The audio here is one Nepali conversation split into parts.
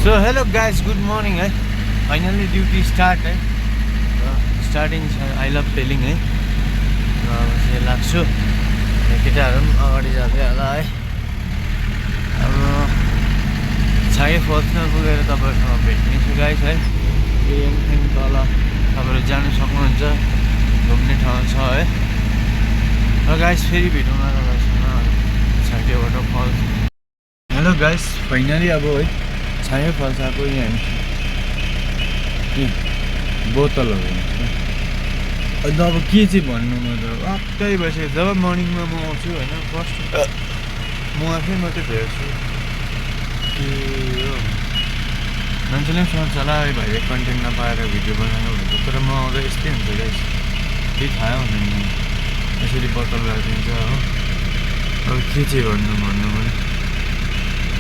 So hello guys, good morning है. Finally duty start है. Starting I love telling है. बस लाग्छु. केटाहरु पनि अगाडि जाँदै होला है. अब छागे फल्समा पुगेर तपाईहरुसँग भेट्ने छु गाइस है. यहाँ तल तपाईहरु जान सक्नुहुन्छ. घुम्ने ठाउँ छ है. र गाइस फेरि भेटौँ न तपाईहरुसँग छागे वाटरफल. हेलो गाइस, फाइनली अब है छागे फल्स आएको यहाँ बोतलहरु अन्त अब के चाहिँ भन्नु म त वाक्कै बसेको जब मर्निङमा म आउँछु हैन फर्स्ट म आफै मात्रै भेट्छु के हो मान्छेले पनि सोच्छ होला भाइले कन्टेन्ट नपाएर भिडियो बनाउनु भनेको तर म आउँदा यस्तै हुन्छ गाइस केही थाहा हुँदैन यसरी बोतल राखिदिन्छ हो अब के चाहिँ भन्नु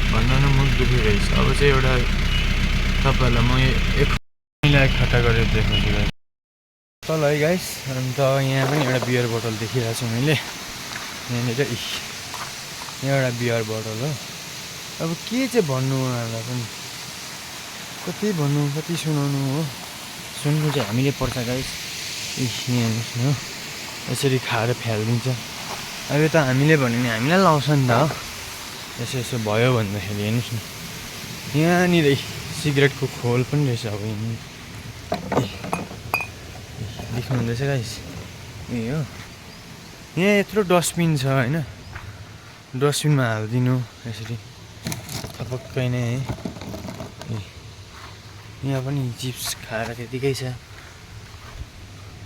भन्न मुख दुखिरहेछ अब चाहिँ एउटा तपाईहरुलाई म एक खट्टा गरेर देखाउँछु गाइस तल है गाइस अन्त यहाँ पनि एउटा बियर बोतल देखिरहेको छु मैले यहाँनिर यहाँ एउटा बियर बोतल हो अब के चाहिँ भन्नु उनीहरूलाई पनि कति भन्नु कति सुनाउनु हो सुन्नु चाहिँ हामीले पर्छ गाइस यहाँ हेर्नुहोस् न यसरी खाएर फ्यालिदिन्छ अब यो त हामीले भन्यो भने हामीलाई लाउँछ नि त हो यसो यसो भयो भन्दाखेरि हेर्नुहोस् न यहाँनिर सिगरेटको खोल पनि रहेछ अब यहाँनिर देख्नुहुँदैछ गाइस ए हो यहाँ यत्रो डस्टबिन छ होइन डस्टबिनमा हालिदिनु यसरी पक्कै नै है यहाँ पनि चिप्स खाएर त्यतिकै छ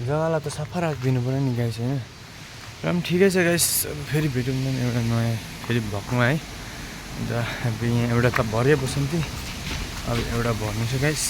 जग्गालाई त सफा राखिदिनु पर्यो नि गाइस होइन र पनि ठिकै छ गाइस अब फेरि भेटौँ न एउटा नयाँ फेरि भक्कमा है अन्त अब यहाँ एउटा त भरे बसन्ती अब एउटा भर्नु छ गाइस